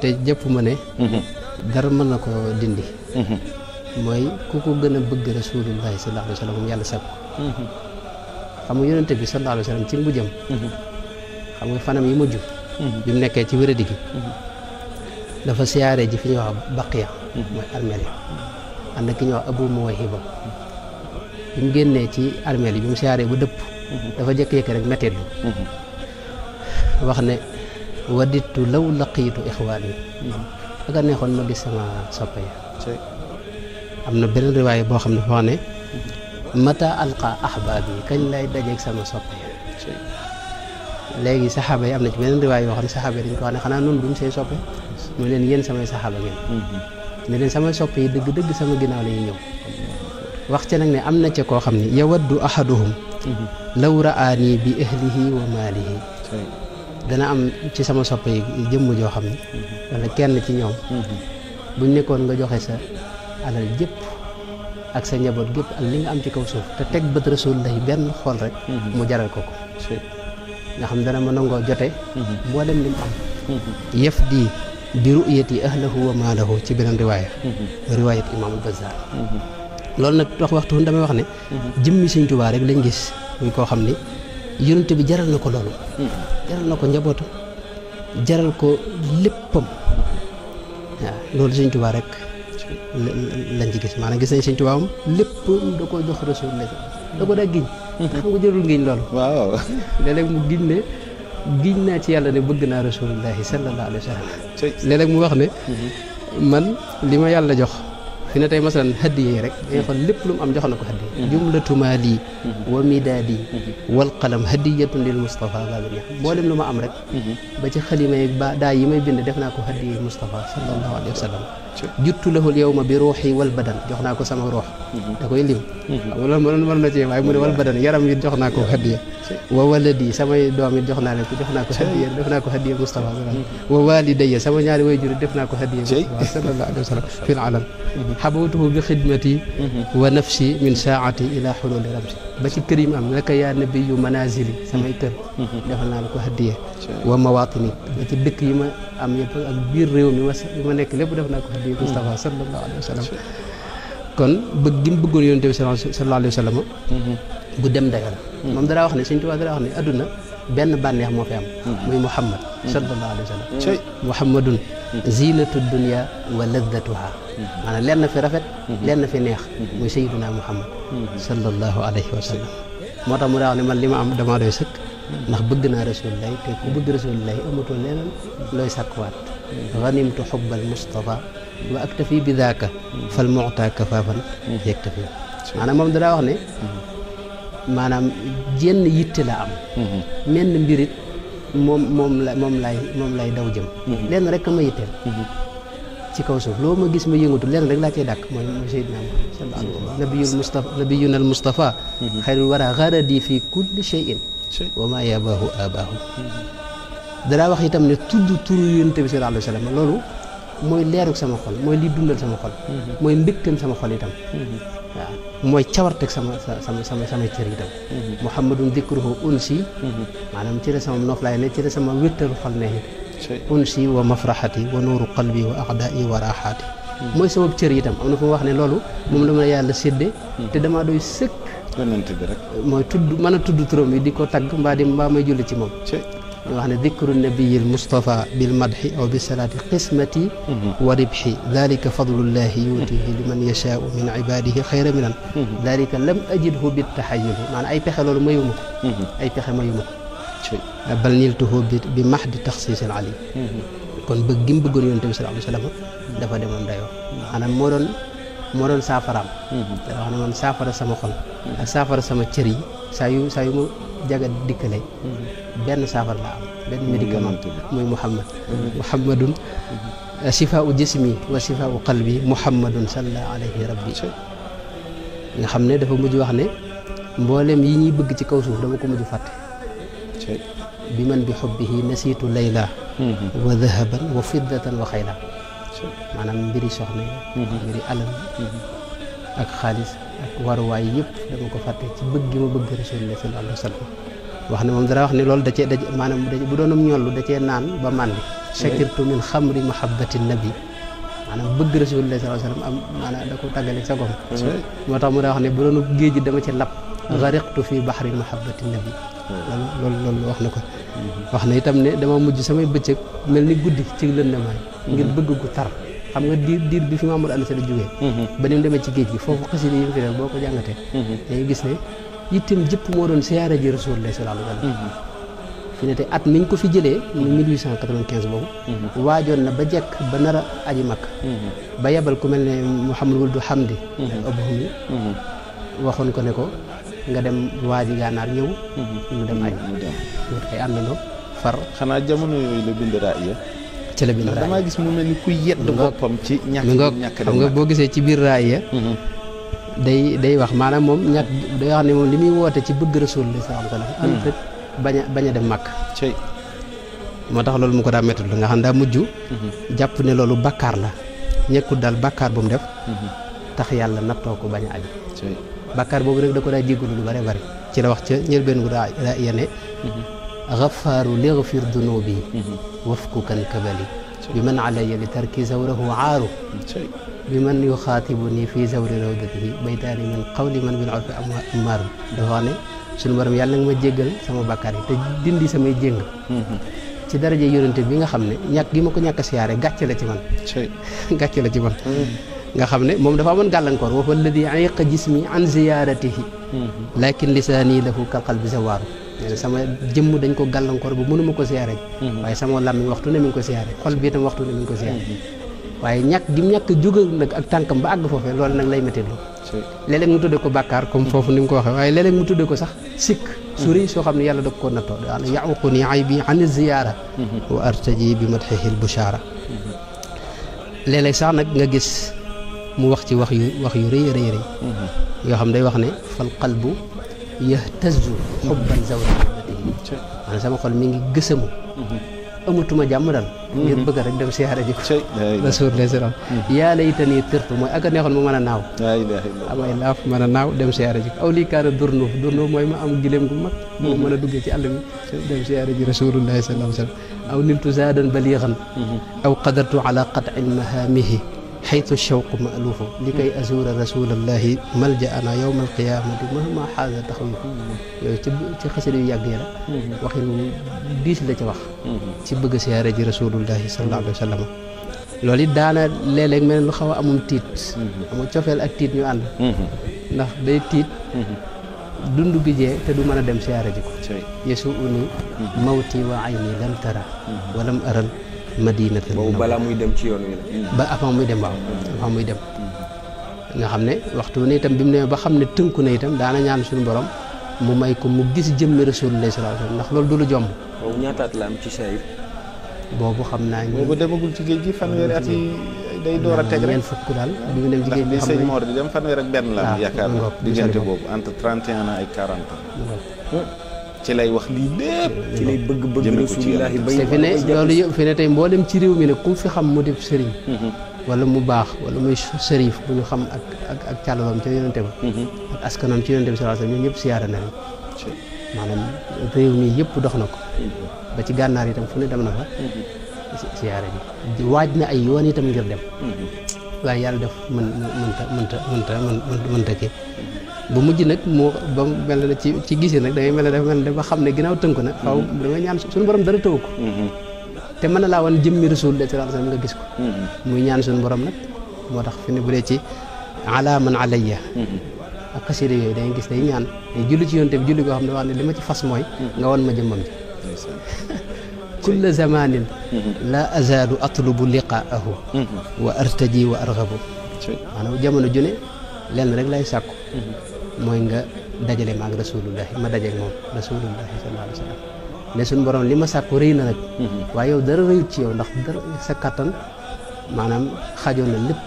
te jëpp ma ne dara mën na ko dindi mooy ku ko gën a bëgg rasulullahi sallallahu alayhi wa sallam yàlla sàkk xam nga yonente bi sallallahu alayhi wa sallam ci mujjam xam nga fanam yi mujj bi mu nekkee ci wéradi gi dafa siyaare ji fi ñuy wax baqiya mooy armeel yi ànd ki ñuy wax abu muwayhiba bi mu génnee ci armeel yi bi mu siyaaree ba dëpp dafa jékki-jékki rek metteetlu wax ne waditu law laqiitu ixwaan yi aka neexoon ma gis sama soppe yi am na beneen riwaay boo xam ne wax ne mata alqa ahbaab yi kañ lay dajeeg sama soppe yi léegi saxaaba yi am na ci beneen riwaay yoo xam ne saxaaba yi dañ ko wax ne xanaa noonu duñ seen soppe mooy leen yéen samay saxaaba ngeen ne leen samay soppe yi dëgg-dëgg sama ginnaaw la ñuy ñëw wax ca nag ne am na ca koo xam ne yawaddu ahaduhum law raani bi ahlihi wa maalihi dana am ci sama soppe yi jëmm joo xam ne wala kenn ci ñoom buñ nekkoon nga joxe sa alal jëpp ak sa njaboot gépp ak li nga am ci kaw suuf te teg bët rasulullahi benn xool rek mu jaral ko nga xam dana ma nangoo jote mboolem li mu am yëf di bi ru'yati ahlahu wa maalahu ci beneen riwaaya riwaayat imaamul Bazzar loolu nag waxtu damay wax ne jëmmi Sëñ Tuubaa rek lañ gis muy koo xam ni yonent bi jaral na ko loolu jaral na ko njabootu jaral ko léppam waaw loolu Sëñ Tuubaa rek lañ ci gis maanaam gis nañ Sëñ Tuubaa moom lépp da ko jox Rasulullah da ko daa giñ xam nga jërul ngiñ loolu waaw léeg-léeg mu giñ ne giñ naa ci yàlla ne bëgg naa Rasulullahi sallallahu alayhi wa sallam léeg-léeg mu wax ne man li ma yàlla jox fi ne tey masalan hadiya yi rek dañuy xool lépp lu mu am jox na ko hadiya jumlatu maali wa midaadi wal qalam hadiyatun lil Mustafa babil ñax mboolem lu ma am rek ba ci xalima yi ba daa yi may bind def naa ko hadiya Mustafa sallallahu alayhi wa sallam juttu lahul yawma bi ruuxi wal badan jox naa ko sama ruux da koy lim loolu mën na ci waaye mu ne wal badan yaram yi jox naa ko hadiya wa waladi samay doom yi jox naa leen ko jox naa ko hadiya def naa ko hadiya Mustafa wa walidayya sama ñaari wayjur def naa ko hadiya Mustafa sallallahu alayhi wa sallam fil alam xabawtuhu bi xidmati wa nafsi min saati ila xululi ramsi ba ci kër yi ma am laka yaa nabiyu manazili samay kër defal naa la ko hadiya wa mawatini ba ci dëkk yi ma am yëpp ak biir réew mi ma nekk lépp def naa ko hadiya Mustafa sallallahu alayhi wa sallam kon bëgg gi mu bëggoon yonent bi sallallahu alayhi wa sallam bu dem dayo la moom dara wax ne Sëñ Tuubaa dara wax ne adduna benn bànneex moo fi am muy Muhammad sallallahu alayhi wa sallam Muhammadun zinatu dunya wa laddatuha maanaam lenn fi rafet lenn fi neex muy sayyiduna Muhammad sallallahu alayhi wa sallam moo tax mu daa wax ne man li ma am damaa doy sëkk ndax bëgg naa Rasulullahi te ku bëgg Rasulullahi amatoo leneen looy sàkkuwaat ganimtu xubbal Mustafa wa aktafi bi daaka fal mu'ta kafaafan yaktafi maanaam moom daa wax ne maanaam jenn yitte la am menn mbirit moom lay daw jëm lenn rek ma yitteel ci kaw suuf loo ma gis ma yëngatu lenn rek laa cay dàkk mooy Seydina Muhammad sallallahu alayhi wa sallam nabiyuna al Mustafa xayrul wara garadi fi kulli shay'in wa ma yabaahu abaahu danaa wax itam ne tudd turu Yonent bi sallallahu alayhi wa sallam loolu mooy leeruk sama xol mooy li dundal sama xol mooy mbégteem sama xol itam waaw mooy cawarteg sama cër itam Muhammadun dikruhu unsi maanaam ci la sama noflaay ne ci la sama wéttalu xol ne unsi wa mafraxati wa nuuru qalbi wa a'daai wa raaxaati mooy sama cër itam am na fu mu wax ne loolu moom la ma yàlla sédde te damaa doy sëkk yonent bi rek mooy tudd mën a tudd turam yi di ko tagg mbaa may julli ci moom ñu wax ne dikru nabiyil Mustafa bil madhi aw bi salaati qismati wa ribhi dalika fadlullahi yuutihi liman yashaau min ibadihi xayra minan dalika lam ajidhu bit taxayuli maanaam ay pexe loolu mayuma ko ay pexe mayuma ko bal niltuhu bi mahdi taxsiisil ali kon bëgg gi mu bëggoon yonent bi sallallahu alayhi wa sallam dafa demoon dayoo maanaam moo doon saafaraam dara wax ne man saafara sama xol ak saafara sama cër yi saa yu ma jaga dikkale benn saafara la am benn médicament muy muhammadun shifaau jismi wa shifaau qalbi muhammadun salla alayhi rabbi nga xam ne dafa mujj wax ne mboolem yi ñuy bëgg ci kaw suuf dama ko mujj fàtte bi man bi xubbihi nasiitu layla wa dahaban wa fiddatan wa xayla maanaam mbiri soxna yi mbiri alal ak xaalis ak waruwaay yëpp dama ko fàtte ci bëgg gi ma bëgg Rasulullah sallallahu alayhi wa sallam wax ne moom dara wax ne loolu da cee maanaam bu doonum ñollu da cee naan ba màndi shakirtu min xamri mahabbati nabi maanaam bëgg rasulullah sallallahu alayhi wasallam am maanaam da ko tàggale sa gom moo tax mu daa wax ne bu doon géej gi dama ci lab gariqtu fi bahri mahabbati nabi loolu wax na ko wax na itam ne dama mujj samay bëccëg mel ni guddi ci lëndamaay ngir bëgg gu tar xam nga diir bi fi Mamadou Anta Sall jógee ba ni mu demee ci géej gi foofu xasida yi mu fi def boo ko jàngatee dañuy gis ne yittem jëpp moo doon siyaare ji rasulullah sallallahu alayhi wasallam fi ne tey at miñ ko fi jëlee mu 1895 boobu waajoon na ba jekk ba nar a aji makk ba yebal ku mel ne Mouhamadou Wuld Hamdi Abouhumi waxoon ko ne ko nga dem waaji gànnaar ñëw ñu dem aji ñu ay àndandoo far xanaa jamono yooyu la bind raaya ci la bind raaya damaa gis mu mel ni ku yedd boppam ci ñàkk xam nga boo gisee ci biir raaya day wax maanaam moom ñàkk day wax ne moom li muy woote ci bëgg rasulullah sallallahu alayhi wasallam am tëj bañ a dem màkk moo tax loolu mu ko daa métti lu nga xam daa mujj jàpp ne loolu bàkkaar la ñekkul daal bàkkaar bu mu def tax yàlla nattoo ko bañ a aji bàkkaar boobu nag da ko daa jéggalu lu bare bari ci la wax ca njëlbeen gu daa yene xafaaru lighfir dunubi wafku kan kabali bi man alayya li tarki zawrahu aaru bi man yuxaatibuni fi zawri rawdatihi baytaani min qawli man bil urfi amaaru dafa wax ne suñu borom yàlla nga ma jéggal sama bàkkaar yi te dindi samay jéng ci daraja yonente bi nga xam ne ñàkk gi ma ko ñàkk a siyaare gàcce la ci man gàcce la ci man nga xam ne moom dafa amoon gàllankoor wa huwa alladi ayqa jismi an ziyaratihi lakin lisaani lahu kal qalbi zawaaru nee na sama jëmm dañ ko gàllankoor ba mënuma ko siyaare waaye sama làmmiñ waxtu ne mi ngi ko siyaare xol bi itam waxtu ne mi ngi ko siyaare waaye ñàkk gi mu ñàkk jóge nag ak tànkam ba àgg foofee loolu nag lay métti lu léeg-léeg mu tudde ko bàkkaar comme foofu ni mu ko waxee waaye léeg-léeg mu tudde ko sax sikk su rëy soo xam ne yàlla da ko nattoo daana yaququni aybi an ziyaara wa artaji bi madhihi lbushara léeg-léeg sax nag nga gis mu wax ci wax yu rëy rëy rëy yoo xam day wax ne fal qalbu yahtazu xubban zawratihi maanaam sama xol mi ngi gësamu amatuma jàmm dal ngir bëgg rek dem siyaare ji ko rasulullah salaam yaa laytanii tirtu mooy ak a neexoon ma mën a naaw amay laaf mën a naaw dem siyaare ji ko aw lii kaana durnuuf mooy ma am gileem gu mag moo mën a duggee ci àll bi dem siyaare ji rasulullahi sallallahu alayhi wa sallam aw niltu zaadan baliixan aw qadartu ala qat'in mahaamihi xaytu shawqu maaluufu li kay azuura rasulallahi malja ana yowma alqiyamati mahma xaasa taxawif yooyu ci xasida yu yàgg yi la waxin diis la ci wax ci bëgg siyaare ji rasulullahi sallallahu alayhi wa sallam loolu it daana léeg-léeg mel lu xaw a amum tiit amu cofeel ak tiit ñu ànd ndax day tiit dund gi jee te du mën a dem siyaare ji ko yesu uni mawti wa ayni lam tara walam aral madinata boobu balaa muy dem ci yoon wi la ba avant muy dem waaw avant muy dem nga xam ne waxtu ne itam bi mu ne ba xam ne tënku na itam daana ñaan suñu borom mu may ko mu gis jëmmi rasulullah sallallahu alayhi wasallam ndax loolu du lu jomb boobu ñaataat la am ci sayir boobu xam naa boobu demagul ci géej gi fanweeri at yi day door a teg rek ñeent fukk daal bi mu dem ci géej gi xam sëñ Mor di dem fanweer ak benn la am yaakaar na diggante boobu entre 31 ans ay 40 ans ci lay wax lii lépp ci lay bëgg rasulillahi bay fi ne loolu yëpp fi ne tey mboolem ci réew mi ne ku fi xam mu def sëriñ wala mu baax wala muy sërif bu ñu xam ak càllalam ci yonente ba ak askanam ci yonente bi sallallahu alayhi wasallam ñun ñëpp siyaare na leen maanaam réew mi yëpp dox na ko ba ci gànnaar itam fu ne dem na fa siyaare ji waaj na ay yoon itam ngir dem waaye yàlla def mënta kii bu mujj nag moo ba mel na ci gisee nag dangay mel ne dafa mel ne ba xam ne ginnaaw tënku na xaw damay ñaan suñu borom dara tëw ko te mën na laa wan jëmmi rasulullah sallallahu alayhi wasallam nga gis ko muy ñaan suñu borom nag moo tax fi ne bu dee ci ala man alayya ak xasida yooyu dangay gis day ñaan day julli ci yonte bi julli koo xam ne wax ne li ma ci fas mooy nga wan ma jëmmam ji kulla zamanin la azalu atlubu liqaahu wa artaji wa arghabu maanaam jamono june lenn rek lay sàkku mooy nga dajale maag rasulullahi ma dajeeg moom rasulullahi sallallahu alayhi wa sallam ne suñu borom li ma sàkku rëy na nag waaye yow dara rëyut ci yow ndax dara sa kattan maanaam xajoon na lépp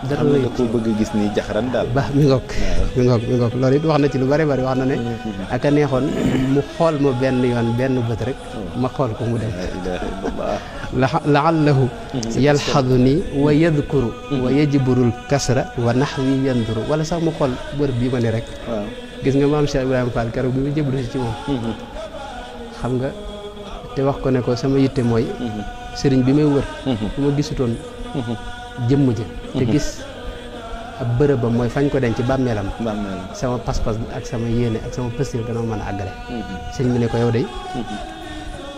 dara rëyut ko bëgg gis nii jaxaran daal ba mi ngoog loolu it wax na ci lu bari wax na ne aka neexoon mu xool ma benn yoon benn bët rek ma xool ko mu dem laallahu yalxaduni wa yadkuru wa yajburul kasra wa naxwi yanduru wala sax mu xool bërëb bii ma ne rek gis nga maam Cheikh Ibrahima Fall keroog bi mu jëblu si ci moom xam nga te wax ko ne ko sama yitte mooy sëriñ bi may wër bu ma gisutoon jëmm ji te gis ab bërëbam mooy fañ ko denc ci bàmmeelam sama pas-pas ak sama yéene ak sama pëstir dana mën a àggale sëriñ bi ne ko yow day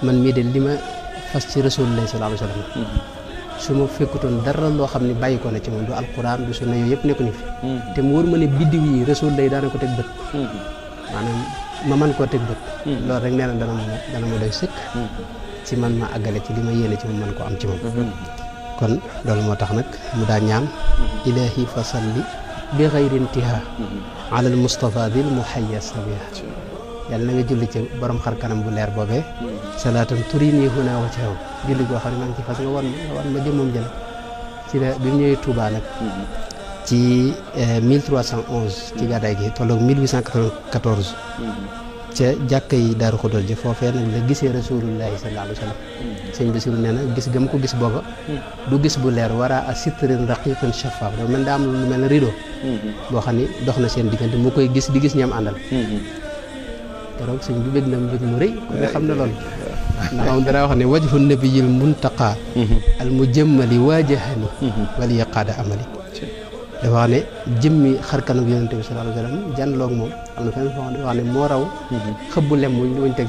man mii de li ma fas ci Rasulullah sallallahu alayhi wa sallam su ma fekkutoon dara loo xam ne bàyyi ko na ci moom du alquran du sunna yooyu yëpp nekkuñu fi te mu wóor ma ne biddiw yi Rasulullah daana ko teg bët maanaam ma man koo teg bët loolu rek nee na dana ma doy sëkk ci man ma àggale ci li ma yéene ci moom man ko am ci moom kon loolu moo tax nag mu daa ñaan ilahi fa salli bi xayri intiha ala al mustafa dil muhayya sabiha yàlla na nga julli ci borom xar kanam bu leer boobee salaatan turini huna wa ci xew julli goo xam ne maa ngi ci fas nga wan ma jëmmam jële ci la bi mu ñëwee Touba nag ci 1311 ci gàddaay gi tolloog 1894 ca jàkka yi Daaru Xudóol ji foofee nag la gisee rasulullahi sallallahu alayhi wa sallam sëñ Basiru nee na gis gëm ko gis booba du gis bu leer wara a sitrin raqiqin shafaaf dafa mel daa am lu mel ne rideau boo xam ni dox na seen diggante mu koy gis di gis ñam àndal keroog sëñ bi bëgg na mu bëgg mu rëy ko nga xam ne loolu ndax moom dara wax ne wajhu nabiyil muntaqa al mujammali waajahani wali yaqaada amali dafa wax ne jëmmi xarkanam yonente bi sallallahu alayhi wa sallam janloog moom am na fenn foo wax ne moo raw xëbbu lem wuñ teg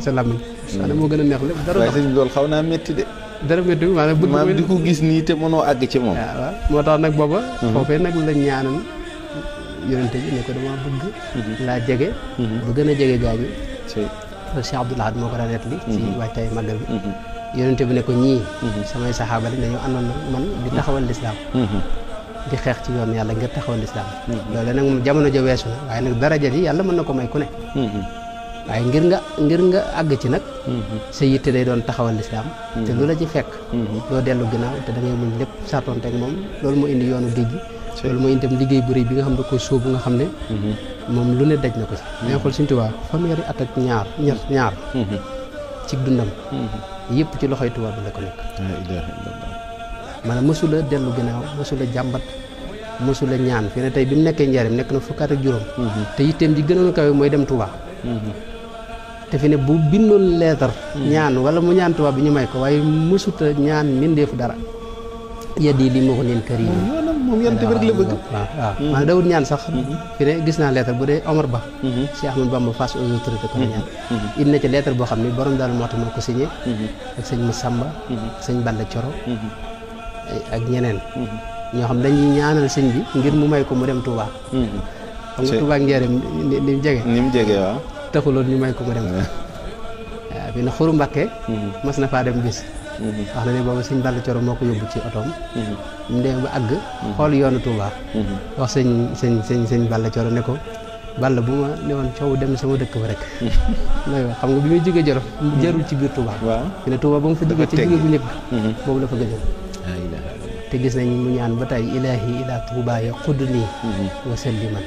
sa làmmiñ maanaam moo gën a neex lépp dara waaye sëñ bi loolu xaw naa métti de dara métti maanaam bëgg di ko gis nii te mënoo àgg ci moom waaw moo tax nag booba foofee nag la ñaanal yonente bi ne ko dama bëgg laa jege bu gën a jege gaañu loolu Cheikh Abdoul Ahad moo ko daan nettali ci waajtaay màggal bi yonente bi ne ko ñii samay saxaaba lañ dañoo àndoon man di taxawal lislaam di xeex ci yoon yàlla ngir taxawal lislaam loolu nag moom jamono ja weesu na waaye nag daraja yi yàlla mën na ko may ku ne waaye ngir nga àgg ci nag sa yitte day doon taxawal lislaam te lu la ci fekk doo dellu ginnaaw te da ngay muñ lépp sartonteeg moom loolu moo indi yoonu géej gi loolu mooy itam liggéey bu rëy bi nga xam ne ko sóobu nga xam ne moom lu ne daj na ko ci mais xool Sëñ Tuubaa fanweeri at ak ñaar ci dundam yëpp ci loxoy tubaab bi la ko nekk maanaam mësula dellu ginnaaw mësula jàmbat mësula ñaan fi ne tey bi mu nekkee njaarim nekk na fukkaat ak juróom te yitteem ji gënoon kawe mooy dem Tuubaa te fi ne bu bindoon leetar ñaan wala mu ñaan tubaab bi ñu may ko waaye mësuta ñaan mbindeefu dara yeddi li moo ko neen kër yi moom yonent bi rek la bëgg waaw maanaam dawut ñaan sax fi ne gis naa lettre bu dee Omar Ba Cheikh Ahmadou Bamba face aux autorités ko ñaan indi na ci lettre boo xam ne borom daal moo tax moo ko signé ak sëñ Massamba sëñ Balla Coro ak ñeneen ñoo xam dañuy ñaanal sëñ bi ngir mu may ko mu dem Touba xam nga Touba ak Njaaréem ni mu jege waaw taxuloon ñu may ko mu dem waaw fi ne Xuru Mbàkke mas na faa dem bis wax na ne boobu sëñ Balla Coro moo ko yóbbu ci otoom mu demee ba àgg xool yoonu Touba wax sëñ Balla Coro ne ko Balla bu ma ne woon coow dem sama dëkk ba rek xam nga bi muy jógee Jolof jarul ci biir Touba fi ne Touba ba mu fa jógee ci jóge bu njëkk boobu la fa gëjoon te gis nañ mu ñaan ba tey ilaahi ila Touba ya xudd nii wa salliman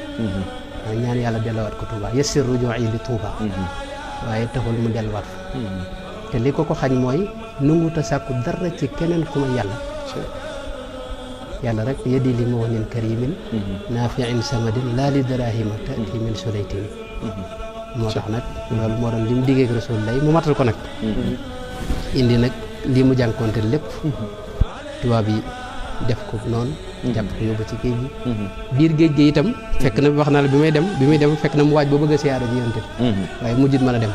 ñaan yàlla delluwaat ko Touba yassir ruju'i li Touba waaye taxul mu delluwaat fa te li ko xañ mooy nanguta sàkku dara ci keneen ku ma yàlla rek yeddi li ma wax nin karimin naafiin samadin laa li darahima tati min sulaytini moo tax nag loolu moo doon li mu diggee ak Rasulullah mu matal ko nag indi nag lii mu jànkoonte lépp tubaab yi def ko noonu jàpp ko yóbbu ci géej gi biir géej gi itam fekk na wax naa la bi muy dem fekk na mu waaj ba bëgg a siyaare ji yonent waaye mujjut mën a dem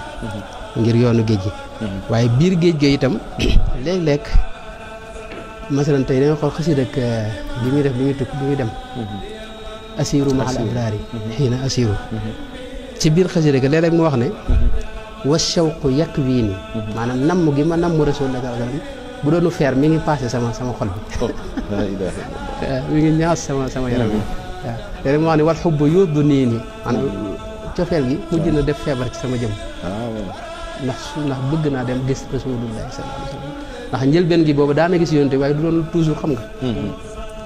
ngir yoonu géej gi waaye biir géej gi itam léeg-léeg masalan tey danga xool xasida ak bi muy def bi muy dem asiru mahal abraari xiina asiru ci biir xasida ga léeg-léeg mu wax ne wa shawqu yak wii ni maanaam namm gi ma namm Rasulullah bu doonu feer mi ngi passé sama xol bi mi ngi ñaas sama yaram bi waaw léeg-léeg mu wax ne wal xubbu yóbbu nii nii maanaam cofeel gi mujj na def feebar ci sama jëm ndax bëgg naa dem gis Rasulullah sallallahu alayhi wa sallam ndax njëlbeen gi boobu daana gis yonte waaye du doon toujours xam nga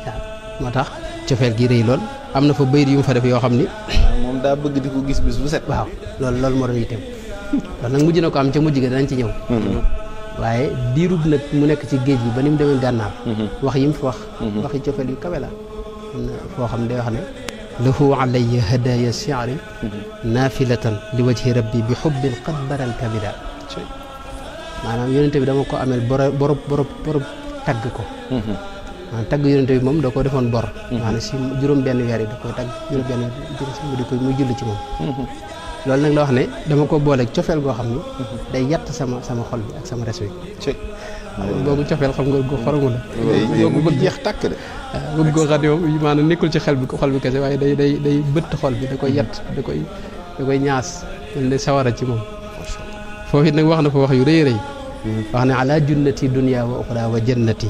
waaw moo tax cofeel gi rëy lool am na fa bayit yu mu fa def yoo xam ni moom daa bëgg di ko gis bis bu set waaw loolu moo doon yitteem loolu nag mujj na ko am ca mujj ga danañ ci ñëw waaye diirub nag mu nekk ci géej gi ba ni mu demee gànnaar wax yi mu fi wax waxi cofeel yu kawe la foo xam ne day wax ne lahu alayya hadaya shi'ri nafilatan li wajhi rabbi bi hubbin qad baral kabida maanaam yonente bi dama ko amel borob tagg ko maanaam tagg yonente bi moom da ko defoon bor maanaam si juróom benn weer yi da koy tagg juróom benn mu di ko muy julli ci moom loolu nag la wax ne dama ko booleeg cofeel goo xam ni day yatt sama xol bi ak sama res wi boobu cofeel xam nga xoromu la boobu bëgg jeex tàkk de bëgg goo xam ne moom maanaam nekkul ci xol bi kese waaye day bëtt xol bi da koy yatt da koy ñaas mel ne sawara ci moom foofu it nag wax na fa wax yu rëy rëy wax ne ala junnati dunya wa uxra wa jannati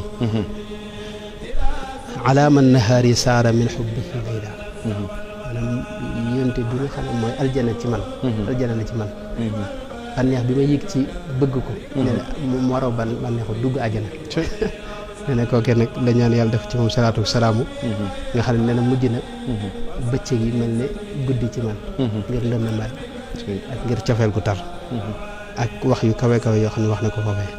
ala man nahaari saara min xubbihi layla maanaam yonte bi nga xam ne mooy aljana ci man aljana la ci man bànneex bi ma yëg ci bëgg ko ne mu waroo bànneexu dugg àjjana nee na kooke nag la ñaan yàlla def ci moom salaatu salaamu nga xam ne nee na mujj na bëccëg yi mel ne guddi ci man ngir lëndamaay ak ngir cofeel gu tar ak wax yu kawe kawe yoo xam ne wax na ko foofee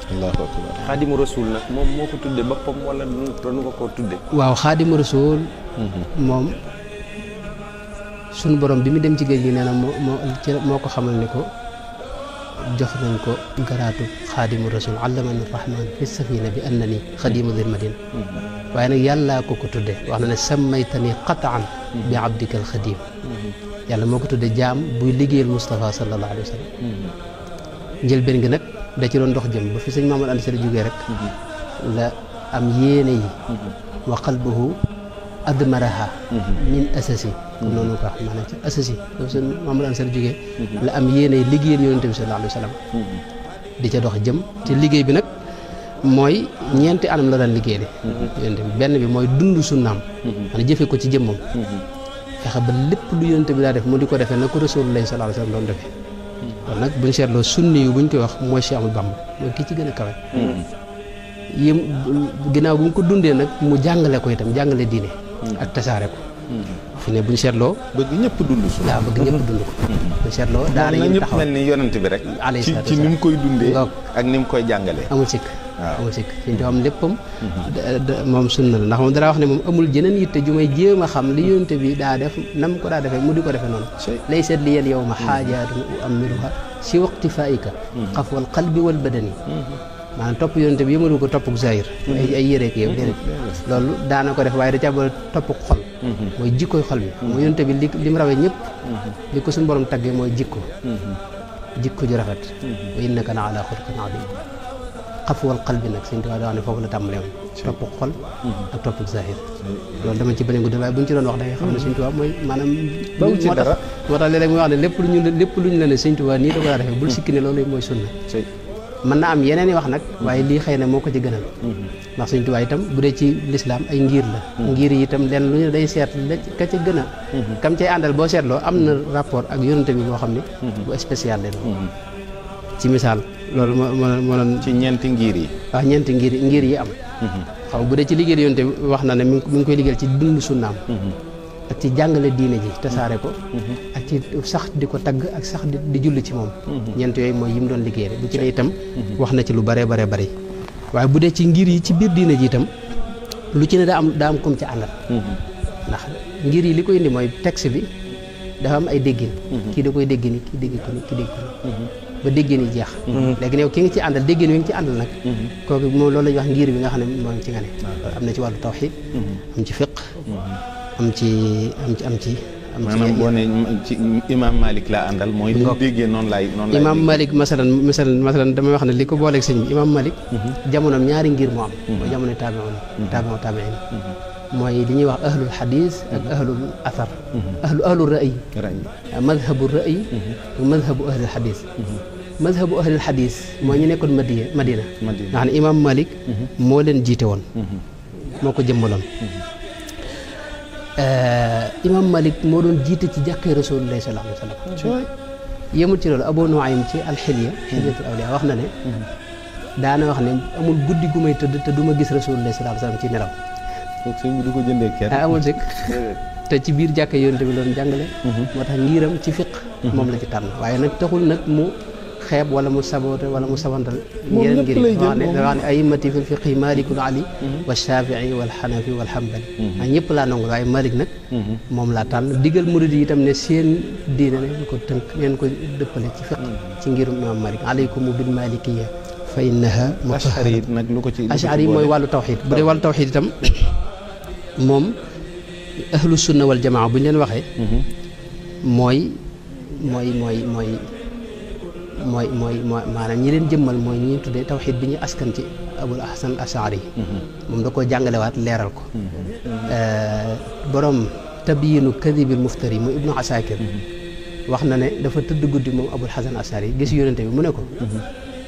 allahu akbar xaadimu rasul nag moom moo ko tudde boppam wala doonu ko koo tudde waaw xaadimu rasul moom suñu borom bi mu dem ci géej gi nee na moo ko xamal ne ko jox nañ ko garaatu xaadimu rasul allamani rahman fi safina bi annani xadimu dil madina waaye nag yàllaa ko tudde wax na ne sammaytani qataan bi abdika al xadim yàlla moo ko tudde jaam buy liggéeyal Moustapha sallallahu alayhi wa sallam njëlbeen gi nag da ci doon dox jëm ba fi sëñ Mamadou Anta Sali jógee rek la am yéene yi wa qalbuhu admaraha min asasi comme noonu ko wax maanaam ci asasi boobu sëñ Mamadou Anta Sali jógee la am yéene yi liggéeyal yonente bi sallallahu alayhi wa sallam di ca dox jëm te liggéey bi nag mooy ñeenti anam la daan liggéey de yonente bi benn bi mooy dund sunnaam maanaam jëfe ko ci jëmmam fexe ba lépp lu yonente bi daa def mu di ko defee na ko Rasulullah sallallahu alayhi wa sallam doon defee kon nag buñ seetloo sunni yu buñ koy wax mooy Cheikh Ahmadou Bamba mooy kii ci gën a kawe yém ginnaaw bu mu ko dundee nag mu jàngale ko itam jàngale diine ak tasaare ko fi ne buñ seetloo bëgg ñëpp dund su waaw bëgg ñëpp dund ko buñ seetloo daara yi ñëpp taxaw mel ni yonent bi rek ci ni mu koy dundee ak ni mu koy jàngalee amul sikk amul sikk fi ñu am léppam moom sunna la ndax moom dara wax ne moom amul jeneen yitte ju may jéem a xam li yonente bi daa def nam ko daa defee mu di ko defee noonu lay seet li yel yow ma xaajaatun uammiluha si waqtifaika xafwal qalbi wal badani maanaam topp yonente bi yëmalu ko toppuk zahir ay yëreek yow déedéet loolu daana ko def waaye da ca boole toppuk xol mooy jikkoy xol bi mooy yonente bi li mu rawee ñëpp li ko suñu borom taggee mooy jikko ju rafet wa innaka la ala xulqin adim xafwal qalbi nag sëñ Tuubaa daa ne foofu la tàmbalee woon toppuk xol ak toppuk zahir loolu dama ci bañ a gudd waaye bu ñu ci doon wax da ngay xam ne sëñ Tuubaa mooy maanaam bawu ci dara moo tax léeg-léeg muy wax ne lépp lu ñu la ne sëñ Tuubaa nii da ko daa defee bul sikki ne loolu mooy sunna mën na am yeneen i wax nag waaye lii xëy na moo ko ci gënal ndax sëñ Tuubaa itam bu dee ci lislaam ay ngir la ngir yi itam lenn lu ñu day seet ka ca gën a kam cay àndal boo seetloo am na rapport ak yonente bi boo xam ne bu spécial leen ci misaal loolu moo doon ci ñeenti ngir yi waaw ñeenti ngir yi am xam bu dee ci liggéey yonente bi wax na ne mi ngi koy liggéeyal ci dund sunnaam ak ci jàngale diine ji tasaare ko ak ci sax di ko tagg ak sax di julli ci moom ñeent yooyu mooy yi mu doon liggéey bu ci ne itam wax na ci lu bare bari waaye bu dee ci ngir yi ci biir diine ji itam lu ci ne daa am comme ci àndal ndax ngir yi li koy indi mooy texte bi dafa am ay déggin kii da koy dégg ni kii dégg ko ni kii dégg ko ni ba déggin yi jeex léegi ne yow ki nga ci àndal déggin wi nga ci àndal nag kooku moom loolu la ñuy wax ngir bi nga xam ne moom ci nga ne am na ci wàllu tawxiid am ci fiq am ci maanaam boo ne ci imam Malik laa àndal mooy li déggee noonu laay imam Malik masalan damay wax ne li ko booleeg sëñ bi imam Malik jamonoom ñaari ngir moo am mooy jamono tabiin mooy li ñuy wax ahlul xadis ak ahlul athar ahlul ra'yi madhabu ra'yi ak madhabu ahlul xadis madhabu ahlul xadis mooy ñu nekkoon Madina nga xam ne imam Malik moo leen jiite woon moo ko jëmmaloon imam Malik moo doon jiite ci jàkkee Rasulullah sallallahu alayhi wa sallam yemul ci loolu Abu Nuaym ci alxilya xilyatul awliya wax na ne daana wax ne amul guddi gu may tëdd te du ma gis Rasulullah sallallahu alayhi wa sallam ci nelaw sëñ bi du ko jëndee kenn amul sëkk te ci biir jàkkee yonente bi loolu jàngale moo tax ngiram ci fiq moom la ci tànn waaye nag taxul nag mu xeeb wala mu saboote wala mu sabantal yeneen ngir wax ne a'immati fil fiqhi malikul ali wa shafii wal xanafi wal xambali ñëpp laa nangul waaye malik nag moom laa tànn digal murid yi itam ne seen diine neen ko tënk neen ko dëppale ci fiq ci ngirum imam malik alaykum bil malikiyya fa innaha ashari nag lu ko ci ashari mooy wàllu tawxid bu dee wàllu tawxid itam moom ahlu sunna wal jamaa bu ñu leen waxee mooy maanaam ñi leen jëmmal mooy ñi ñu tuddee tawxid bi ñu askan ci abul hasan ashari moom da koo jàngalewaat leeral ko borom tabyinu kadibil muftari mu ibnu asakir wax na ne dafa tëdd guddi moom abul hasan ashari gis yonente bi mu ne ko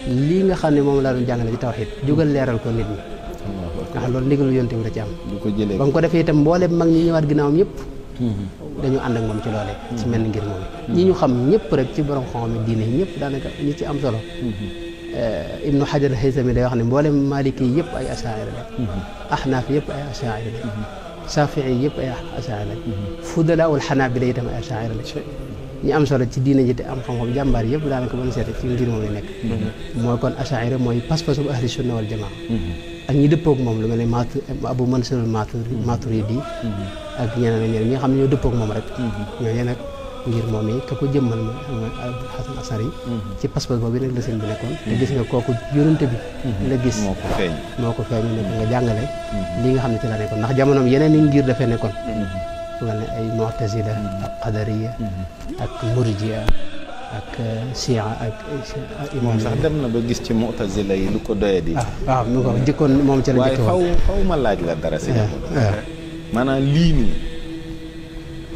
lii nga xam ne moom laa doon jàngale ci tawxid jógal leeral ko nit ñi ndax loolu ndigalu yonente bi la ci am ba mu ko defee itam mboolem mag ñi ñëwaat ginnaawam yëpp dañu ànd ak moom ci loolee ci mel ni ngir moom ñi ñu xam ñëpp rek ci borom xam-xam diine yi ñëpp daanaka ñi ci am solo ibnu hajar haytami day wax ne mboolem maliki yi yëpp ay asaa'ira la ahnaaf yëpp ay asaa'ira la safii yëpp ay asaa'ira la fudala wal xanaabila itam ay asaa'ira la ñi am solo ci diine ji te am xam-xam jàmbaar yëpp daanaka ba ñu seete ci ngir moom la nekk mooy kon asaa'ira mooy pas-pasu ahli sunna wal jamaa ak ñi dëppoog moom lu mel ne Abu Mansur Maturidi ak ñeneen ak ñeneen ñi nga xam ne ñoo dëppoog moom rek ñooñu nag ngir moom yi ka ko jëmmal mooy Abul Hasan Ashari ci pas-pas boobu nag la sëñ bi nekkoon te gis nga kooku yonente bi la gis moo ko feeñ ne ko nga jàngale li nga xam ne ci la nekkoon ndax jamonoom yeneen i ngir dafee nekkoon fu nga ne ay Mu'tazila ak Qadariya ak Murji'a ak Shia ak imam sax dem na ba gis ci Mu'tazila yi lu ko doyee di waaw mu ko jëkkoon moom ci la jëkkoon waaye faw ma laaj la dara si maanaam lii nii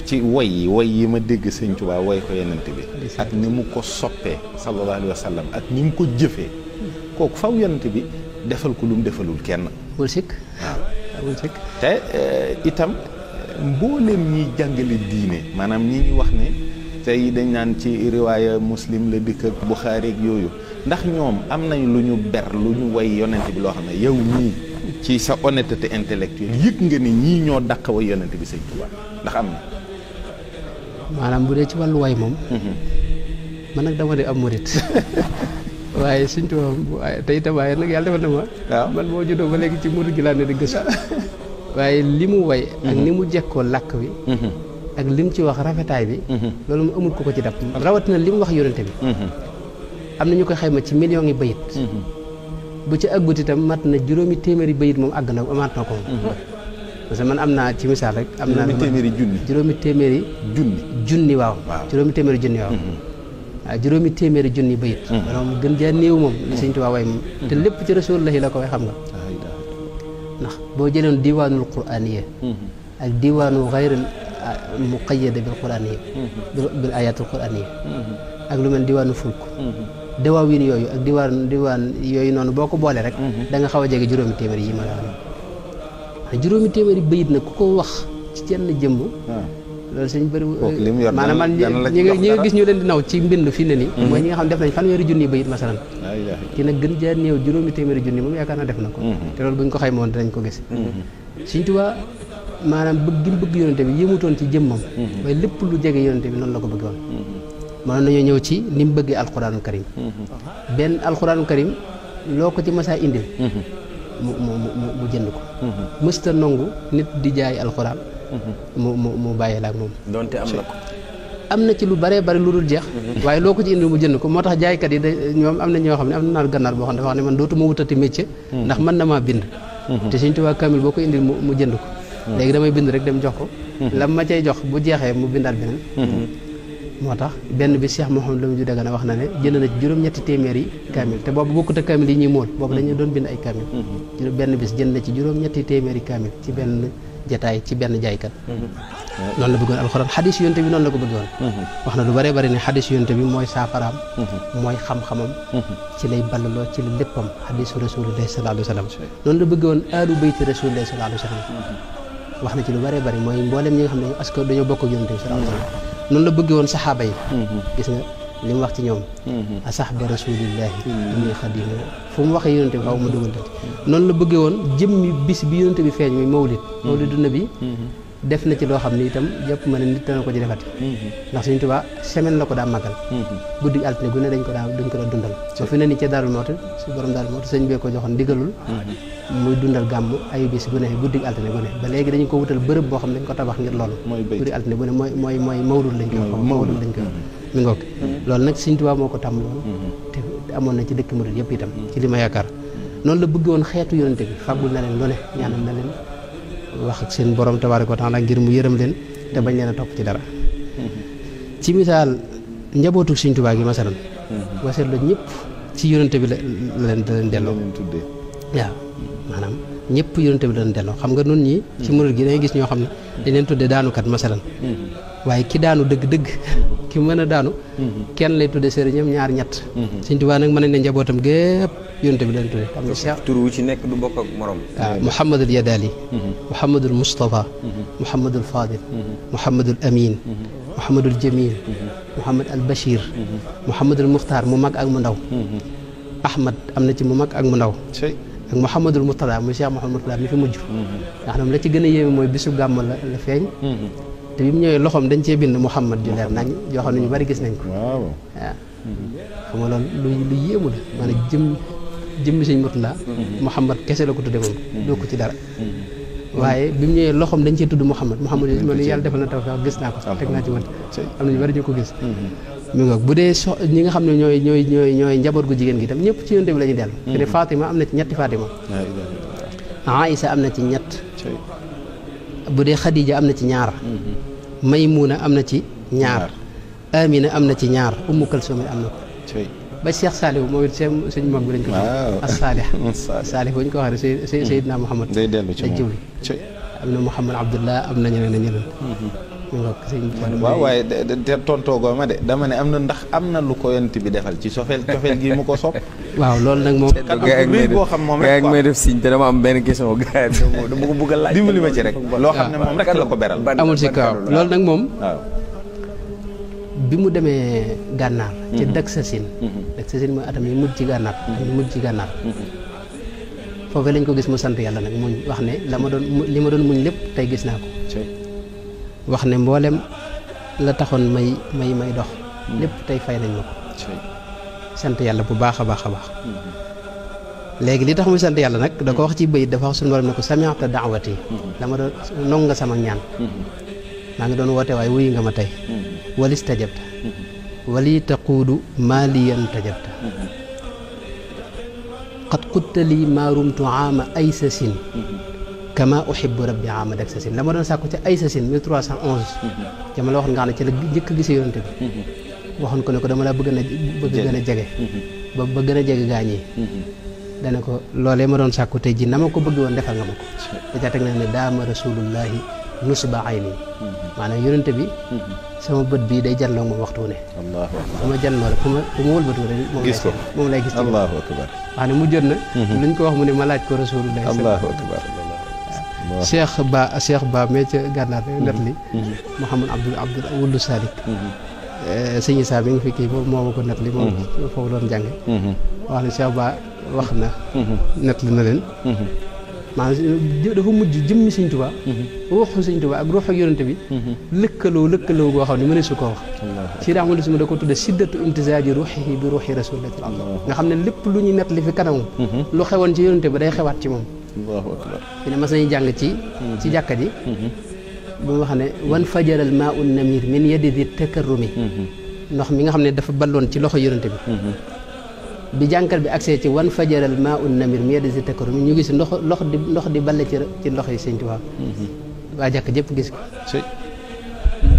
ci woy yi ma dégg sëñ Tuubaa woy ko yonent bi ak ni mu ko soppee sallallahu alayhi wa sallam ak ni mu ko jëfee kooku faw yonent bi defal ko lu mu defalul kenn wul sikk wul sikk te itam mbooleem ñiy jàngale diine maanaam ñi ñu wax ne tey dañ naan ci riwaaya Muslim la dikk ak Buxaari ak yooyu ndax ñoom am nañ lu ñu ber lu ñu woy yonent bi loo xam ne yow ñii ci sa honnêteté intellectuelle yëg nga ni ñii ñoo dàq way yonent bi sëñ Tuubaa ndax am na maanaam bu dee ci wàllu way moom man nag dama de am murit waaye sëñ Tuubaa te itam waaye nag yàlla defal na ma waaw man boo juddoo ba léegi ci murit gi laa ne di gëstu waaye li mu way ak ni mu jekkoo làkk wi ak lim ci wax rafetaay bi loolu mu amul ko ci dab rawatina li mu wax yonente bi am na ñu koy xayma ci millions yi bayit bu ci àggut itam mat na juróomi téeméeri bayit moom àgg na amaat na ko moom parce que man am naa ci misaal rek am naa juróomi téeméeri junni waaw juróomi téeméeri junni waaw waaw juróomi téeméeri junni bayit moom gën jaa néew moom li Sëñ Tuubaa way moom te lépp ci Rasulullaahi la ko way xam nga ndax boo jëloon diwaanul quraaniyya ak diwaanu xayril muqayyada bil quraaniyya bil ayaatul quraaniyya ak lu mel diwaanu fulk dawaawin yooyu ak diwaan yooyu noonu boo ko boolee rek da nga xaw a jege juróomi téeméeri yi ma la wax juróomi téeméeri bayit nag ku ko wax ci jenn jëmm loolu sëñ bëri maanaam man ñi nga gis ñu leen di naw ci mbind fi ne ni mooy ñi nga xam ne def nañ fanweeri junni bayit masalan ki nag gën jaa néew juróomi téeméeri junni moom yaakaar naa def na ko te loolu buñ ko xayma woon dinañ ko gis Sëñ Tuubaa maanaam bëgg gi mu bëgg yonente bi yëmutoon ci jëmmam waaye lépp lu jege yonente bi noonu la ko bëgg woon mënoon nañoo ñëw ci ni mu bëggee alxuraanul karim benn alxuraanul karim loo ko ci masaa indil mu jënd ko mësta nangu nit di jaay alxuraan mu bàyyee la ak moom donte am na ko am na ci lu bëree bëri lu dul jeex waaye loo ko ci indil mu jënd ko moo tax jaaykat yi ñoom am na ñoo xam ne am na naar gannaar boo xam ne dafa wax ne man dootuma wutati métier ndax mën na maa bind te Sëñ Tuubaa kamil boo ko indil mu jënd ko léegi damay bind rek dem jox ko lam ma cay jox bu jeexee mu bindaat beneen moo tax benn bi Cheikh Mouhamadou Lamine Ju Dagana wax na ne jënd na ci juróom-ñetti téeméeri kaamil te boobu bokkut ak kaamil yi ñuy móol boobu dañu doon bind ay kaamil benn bis jënd na ci juróom-ñetti téeméeri kaamil ci benn jataay ci benn jaaykat noonu la bëggoon alxuraan xadis yonte bi noonu la ko bëggoon wax na lu bëree bëri ne xadis yonte bi mooy saafaraam mooy xam-xamam ci lay ballaloo ci la léppam xadisu rasulillahi sallallahu alayhi wa sallam noonu la bëggoon aalu bayti rasulillahi sallallahu alayhi wa sallam wax na ci lu bëree bëri mooy mboolem ñi nga xam ne parce que dañoo bokk ak yonte bi sallallahu alayhi wa sallam noonu la bëggee woon saxaaba yi gis nga li mu wax ci ñoom asahba rasulillahi muy xadimu fu mu waxee yonente bi xaw ma dugal noonu la bëggee woon jëmmi bis bi yonente bi feeñ muy mawlidu nabi def na ci loo xam ni itam yëpp ma ne nit dana ko ci defati ndax Sëñ Tuubaa semaine la ko daa màggal guddi altine gu ne dañ ko daa dundal ba fi ne ni ca Daaru Muxti si borom Daaru Muxti sëñ bee ko joxoon ndigalul muy dundal gàmm ayu bis gu ne guddi altine gu ne ba léegi dañu ko wutal bërëb boo xam ne dañ ko tabax ngir loolu guddi altine gu ne mooy mawlud lañ koy wax mawlud lañ koy wax mi ngoog loolu nag Sëñ Tuubaa moo ko tàmm loolu te amoon na ci dëkk murid yëpp itam ci li ma yaakaar noonu la bëgg woon xeetu yonente bi fàggul na leen lu ne ñaanal na leen wax ak seen borom tabaaraka wa taala ngir mu yërëm leen te bañ leen a topp ci dara ci misaal njabootu Sëñ Tuubaa gi masalan boo seetloo ñëpp ci yonente bi la leen delloo waaw maanaam ñëpp yonente bi la leen delloo xam nga nun ñi ci murid gi dangay gis ñoo xam ne dañ leen tuddee daanukat masalan waaye ki daanu dëgg-dëgg ki mën a daanu kenn lay tuddee sëriñam ñaar ñett Sëñ Tuubaa nag mën nañ ne njabootam gépp yonente bi leen tuddee xam nga Cheikh tur wu ci nekk du bokk ak morom waaw Mouhamadul Yadali Mouhamadul Moustapha Mouhamadul Fadil Mouhamadul Amin Mouhamadul Jamil Mouhamad al Bachir Mouhamadul Muxtaar mu mag ak mu ndaw Ahmad am na ci mu mag ak mu ndaw ak Mouhamadul Murtada muy Cheikh Mouhamadul Murtada mi fi mujj nga xam ne la ci gën a yéeme mooy bisu gàmm la feeñ te bi mu ñëwee loxoom dañ cee bind Mouhamad ju leer nañ yoo xam ne ñu bari gis nañ ko waaw xam nga loolu lu yéemu la maanaam jëmmi Sëñ Murtada Mouhamad kese la ko tudde moom doo ko ci dara waaye bi mu ñëwee loxoom dañ cee tudd Mouhamad yooyu man yàlla defal na taw sax gis naa ko teg naa ci wante am na ñu bari ñu ko gis mi nga bu dee ñi nga xam ne ñooy njaboot gu jigéen gi tam ñëpp ci yonte bi la ñuy dellu te de Fatima am na ci ñetti Fatima Aïsa am na ci ñett bu dee Khadija am na ci ñaar Maymuna am na ci ñaar Amina am na ci ñaar Ummu Kalsum am na ko ba Cheikh Saliou moom it suñu mag bi lañ ko as-Salih Salih bu ñu ko waxee Seydina Muhammad day dellu ci moom am na Muhammad Abdullah am na ñeneen waaw waaye te tontoogoo ma de dama ne am na ndax am na lu ko yonent bi defal ci cofeel gi mu ko sopp waaw loolu nag moom boo xam moom rek may def signe te dama am benn question gars yi dama ko bëgg a laaj dimbali ma ci rek loo xam ne moom rek la ko beral amul si kaw loolu nag moom bi mu demee gànnaar ci Daksasin mooy atam yi mujj ci gànnaar foofee lañ ko gis mu sant yàlla nag muñ wax ne li ma doon muñ lépp tey gis naa ko wax ne mboolem la taxoon may dox lépp tey fay nañ ma ko sant yàlla bu baax a baax léegi li tax muy sant yàlla nag da ko wax ci bayit dafa wax suñu borom ne ko sami'ta da'wati la ma doon nong nga sama ñaan maa ngi doon woote waaye wuyu nga ma tey walis tajabta wali taquudu maaliyan tajabta qad qulta lii maa rumtu aama aysasin kama uhibbu rabbi aama daksasin la ma doon sàkku ci aysasin 1311 jama la waxoon nga xam ne ci la njëkk a gisee yonante bi waxoon ko ne ko dama la bëgg gën a jege ba gën a jege gaañi dana ko loolee ma doon sàkku tey ji na ma ko bëgg woon defal nga ma ko da caa teg na ne daama rasulullahi nusba ayni maanaam yonante bi sama bët bii day janloo moom waxtu wu ne fu ma janloo rek fu ma wëlbatu rek moom lay gis ci allahu akbar wax ne mu jot na luñ ko wax mu ne ma laaj ko rasulullahi allahu akbar Cheikh Ba mais ca gànnaar net li Mouhamad Abdul Wuldu Salik sëñ Issa bi nga fi kii boobu moo ma ko net li moom foofu doon jànge wax ne Cheikh Ba wax na net li na leen maanaam dafa mujj jëmmi Sëñ Tuubaa ruuxu Sëñ Tuubaa ak ruuxu yonante bi lëkkaloo goo xam ne mëne su ko wax si daa ma da ko tudde siddatu imtisaaji ruuxihi bi ruuxi rasulillahi nga xam ne lépp lu ñu net li fi kanam lu xewoon ci yonante bi day xewaat ci moom allahu akbar fi ne mas nañu jàng ci jàkka ji bu mu wax ne wan fajaral maa un namir min yadi di takarrumi ndox mi nga xam ne dafa balloon ci loxo yonante bi jànkal bi accès ci wan fajaral maa un namir min yadi di takarrumi ñu gis ndox di balle ci loxo yi Sëñ Tuubaa waa jàkk jëpp gis ko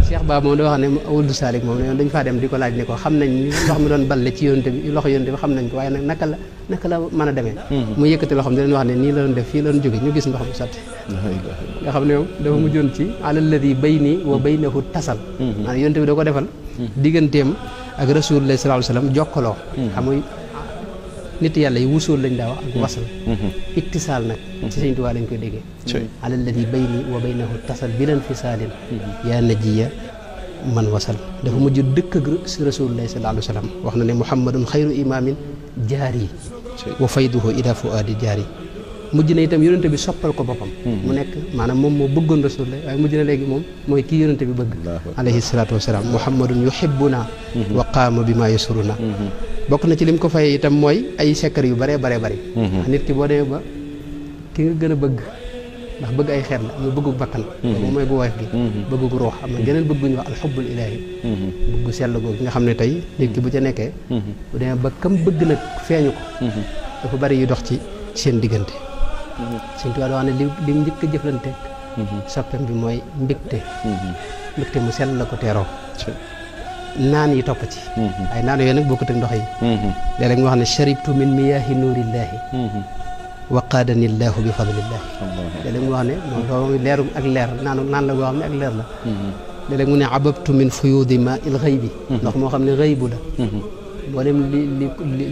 Cheikh Ba moom da wax ne Wuldu Salik moom ne dañ faa dem di ko laaj ne ko xam nañ ndox mi doon balle ci yonante bi loxo yonante bi xam nañ ko waaye nag naka la mën a demee mu yëkkati loo xam ne dañ wax ne nii la doon def fii la doon jóge ñu gis ndox mu sotti nga xam ne moom dafa mujjoon ci alalladi bayni wa baynahu tasal maanaam yonante bi da ko defal digganteem ak Rasulullah sallallahu alayhi wasallam jokkaloo xam nga nit yàlla yi wusool lañ daa wax ak wasal ittisaal nag ci Sëñ Tuubaa lañ koy déggee alalladi bayni wa baynahu tasal bilan fisaalin yaa najiya man wasal dafa mujj dëkk ak Rasulullah sallallahu alayhi wasallam wax na ne muhammadun xayru imaamin jaari wa fayduhu ila fuaadi jaari mujj na itam yonente bi soppal ko boppam mu nekk maanaam moom moo bëggoon rasulullah waaye mujj na léegi moom mooy kii yonente bi bëgg alayhi salaatu wasalaam muhammadun yuhibbuna wa qaama bi maa yasuruna bokk na ci lim ko fay itam mooy ay sekkar yu bare bare bari nit ki boo demee ba ki nga gën a bëgg ndax bëgg ay xeet la am na bëggu bakkan moom mooy bu woyof gi bëggu ruux am na geneen bëgg ñu wax alxubbul ilaahi bëggu sell googu nga xam ne tey nit ki bu ca nekkee bu demee ba kam bëgg nag feeñu ko dafa bari yu dox ci seen diggante Sëñ Tuubaa wax ne li njëkk a jëflante soppem bi mooy mbégte mu sell la ko teeroo naan yi topp ci ay naan yooyu nag bokkut ak ndox yi léeg-léeg mu wax ne sharibtu min miyaahi nuurillaahi wa qaadani llaahu bi fadlillaahi léeg-léeg mu wax ne moom loolu leeru ak leer naan la goo xam ne ak leer la léeg-léeg mu ne ababtu min fuyuudi maa il xëybi ndox moo xam ne xëybu la mboolem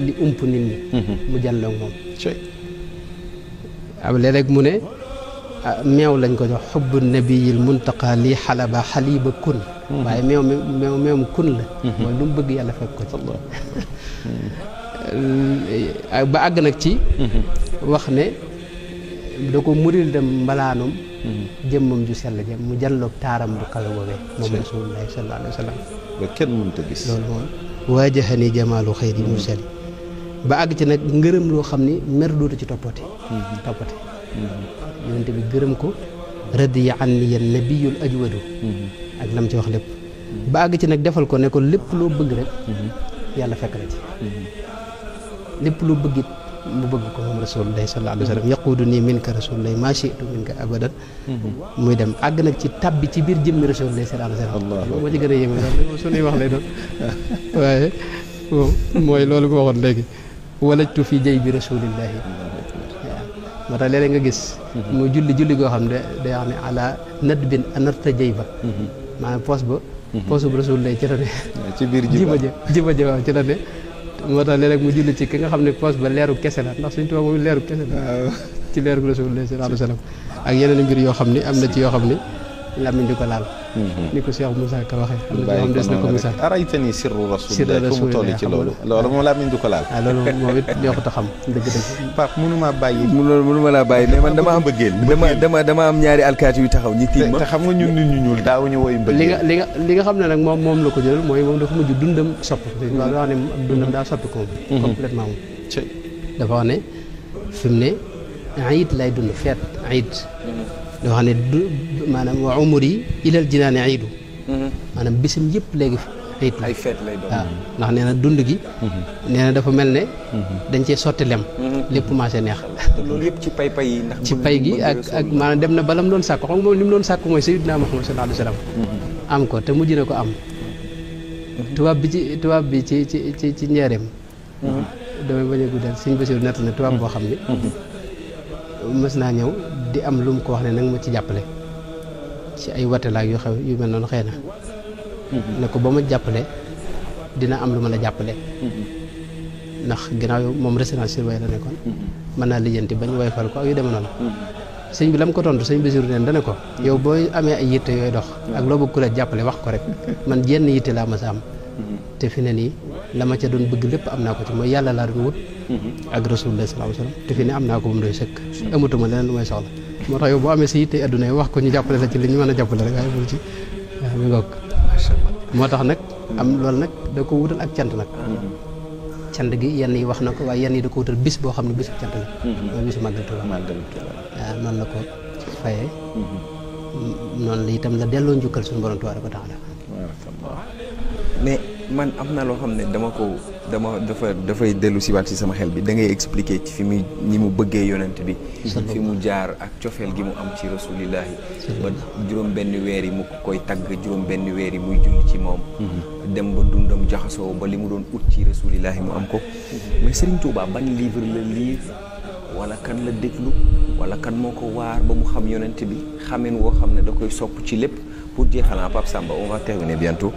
li ump nit ñi mu jàlloo moom am léeg-léeg mu ne meew lañ ko jox xubbu nabiyil muntaqa lii xalaba xaliba kun waaye meewum kun la mooy lu mu bëgg yàlla fekk ko ci ba àgg nag ci wax ne da ko muril dem mbalaanum jëmmam ju sell jëm mu janloog taaram bu kawe boobee moom rasulullahi sallallahu alayhi wa sallam ba kenn mënut a gis loolu moom waajahani jamaalu xayri mursali ba àgg ci nag ngërëm loo xam ni mer dootu ci toppate yonente bi gërëm ko radiya anni yan nabiyul ajwadu ak lam ci wax lépp ba àgg ci nag defal ko ne ko lépp loo bëgg rek yàlla fekk na ci lépp loo bëgg it mu bëgg ko moom rasulullahi sallallahu alayhi wa sallam yaquudu nii minka rasulullahi maa shi'tu minka abadan muy dem àgg nag ci tabbi ci biir jëmmi rasulullahi sallallahu alayhi wa sallam moo ci gën a yéeme loolu suñuy wax lay doon waaye mooy loolu ko waxoon léegi walajtu fi jay bi rasulillahi waaw moo tax léeg-léeg nga gis mu julli goo xam ne day wax ne ala nat bin anarta jay ba maanaam poos bu rasulillahi ci la ne ci biir jiba ja waaw ci la ne moo tax léeg-léeg mu julli ci ki nga xam ne poos ba leeru kese la ndax suñu tubaab moom leeru kese la ci leeru rasulillahi sallallahu alayhi wa sallam ak yeneen mbir yoo xam ne am na ci yoo xam ne làmmiñ di ko laal ni ko Cheikh Moussa Ka waxee am des na ko misaal araytani sirru rasulillah fu mu toll ci loolu moom làmmiñ du ko laal waaw loolu moom it ñoo ko ta xam dëgg-dëgg Pape mënuma bàyyi mënuma laa bàyyi mais man dama am bëggeel dama am ñaari alkaati yu taxaw ñi tiim ma te xam nga ñun nit ñu ñuul daawuñu woy mbëggeel li nga xam ne nag moom la ko jëlal mooy moom dafa mujj dundam soppi waaw wax ne dundam daa soppi ko moom complètement moom dafa wax ne fi mu ne ayit lay dund feet ayit doo xam ne maanaam wa umri ilal jinaani aydu maanaam bisam yëpp léegi ayit la ay feet lay doon waaw ndax nee na dund gi nee na dafa mel ne dañ cee sotti lem lépp commencé neex loolu yëpp ci pay yi ndax ci pay gi ak maanaam dem na ba lam doon sàkku xam nga moom li mu doon sàkku mooy sayyidina Muhammad sallallahu alayhi wa sallam am ko te mujj na ko am tubaab bi ci njaareem damay bañ a guddal Sëñ Basiru nett na tubaab boo xam ne mës naa ñëw di am lu mu ko wax ne nag ma ci jàppale ci ay watelaak yu xew yu mel noonu xëy na ne ko ba ma jàppale dina am lu ma la jàppale ndax ginnaaw yow moom résidence surveillée la nekkoon mën naa lijjanti bañ woy fal ko ak yu demee noonu sëñ bi la mu ko tontu sëñ Basiru neen dana ko yow boo amee ay yitte yooyu dox ak loo bëgg ku la jàppale wax ko rek man jenn yitte laa ma sa am te fi ne nii la ma ca doon bëgg lépp am naa ko ci mooy yàlla laa doon wut ak rasulullah sallallahu alayhi wasallam te fi ne am naa ko ba mu doy sëkk amatuma leneen lu may soxla moo tax yow boo amee sa yitte adduna yi wax ko ñu jàppale la ci li ñu mën a jàppale rek waaye bul ci waaw mi ngoog moo tax nag am loolu nag da ko wutal ak cant nag cant gi yenn yi wax na ko waaye yenn yi da ko wutal bis boo xam ne bisu cant la mooy bisu màggal Tuuba waaw noonu la ko fayee noonu la itam la delloo njukkal suñu borom tabaaraka wa taala mais man am na loo xam ne dafay dellu si waat si sama xel bi da ngay expliquer ci fi mu ñi mu bëggee yonent bi fi mu jaar ak cofeel gi mu am ci rasulillahi ba juróom benn weer yi mu koy tagg juróom benn weer yi muy julli ci moom dem ba dundam jaxasoo ba li mu doon ut ci rasulillahi mu am ko mais Serigne Touba ban livre la lire wala kan la déglu wala kan moo ko waar ba mu xam yonent bi xameen woo xam ne da koy sopp ci lépp pour jeexalaan Pape Samba on va terminer bientôt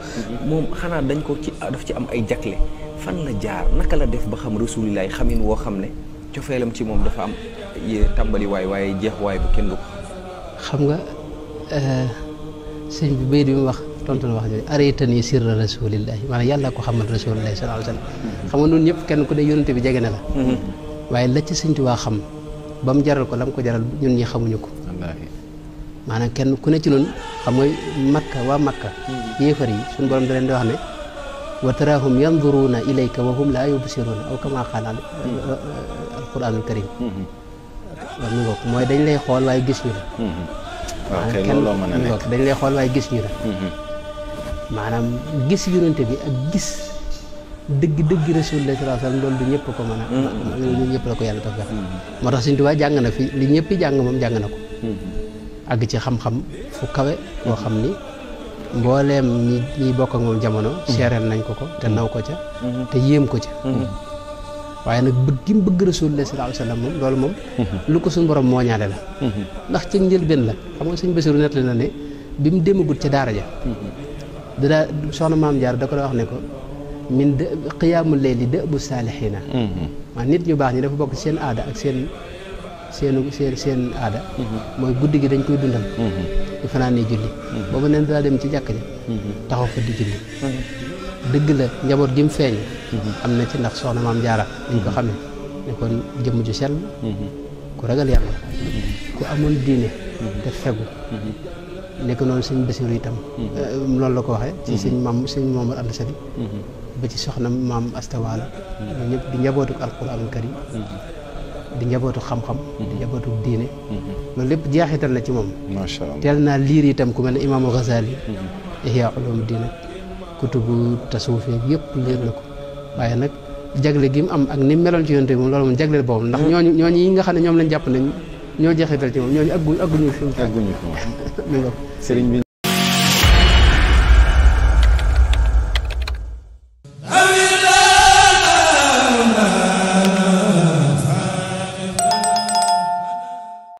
moom xanaa dañ ko ci daf ci am ay jagle fan la jaar naka la def ba xam rasulillahi xamin woo xam ne cofeelam ci moom dafa am tàmbali waaye jeex waay bu kenn du ko xam nga sëñ bi bay di mu wax tontu na wax jooju araytani sirra rasulillahi maanaam yàlla ko xamal rasulillahi sallallahu alayhi wasallam xam nga noonu ñëpp kenn ku ne yonente bi jege na la waaye la ci sëñ Tuubaa xam ba mu jaral ko la mu ko jaral ñun ñi xamuñu ko wallaahi maanaam kenn ku ne ci noonu xam nga makka waa makka yéefar yi suñu borom da leen di wax ne wa taraahum yanduruuna ilayka wa hum laa yubsiruuna aw kama qaala alquranul karim waaw mi ngoog mooy dañ lay xool waaye gis ñu la waaw kay looloo mën a nekk dañ lay xool waaye gis ñu la maanaam gis yonente bi ak gis dëgg rasulullah sallallahu alayhi wasallam loolu du ñëpp ko mën a ñu ñëpp la ko yàlla def moo tax Sëñ Tuubaa jàng na fi li ñëpp jàng moom jàng na ko àgg ci xam-xam fu kawe boo xam ni mbooleem ñi bokk ak moom jamono seereel nañ ko te naw ko ca te yéem ko ca waaye nag bëgg gi mu bëgg rasulullah sallallahu alayhi wasallam moom loolu moom lu ko suñu borom mooñaale la ndax ci njëlbéen la xam nga Sëñ Basiru nettali na ne bi mu demagut ca daara ja daa soxna maam jaar da ko wax ne ko min qiyaamul layli da'bu saalihiina maa nit ñu baax ñi dafa bokk seen aada ak seen aada mooy guddi gi dañ koy dundal di fanaanee julli boobu neen daa dem ci jàkk ja taxaw fa di julli dëgg la njaboot gi mu feeñ am na ci ndax soxna maam jaara dañ ko xamee ne kon jëmm ju sell ku ragal yàlla ku amoon diine te fegu nekk noonu Sëñ Basiru itam loolu la ko waxee ci sëñ Mamadou Anta Sali ba ci soxna maam astawaala ñoo ñëpp di njabootu alquranul karim di njabootu xam-xam di njabootu diine loolu lépp jeexital na ci moom macha allah teel naa liir itam ku mel ne imaamu Ghazali ihya ulum diine kutubu tasawuf yëpp liir na ko waaye nag jagle gi mu am ak ni meloon ci yonte bi moom loolu moom jagleel boobu ndax ñooñu yi nga xam ne ñoom lañ jàpp ne ñoo jeexital ci moom ñooñu agguñu fi mu agguñu fi mi nga sëriñ bi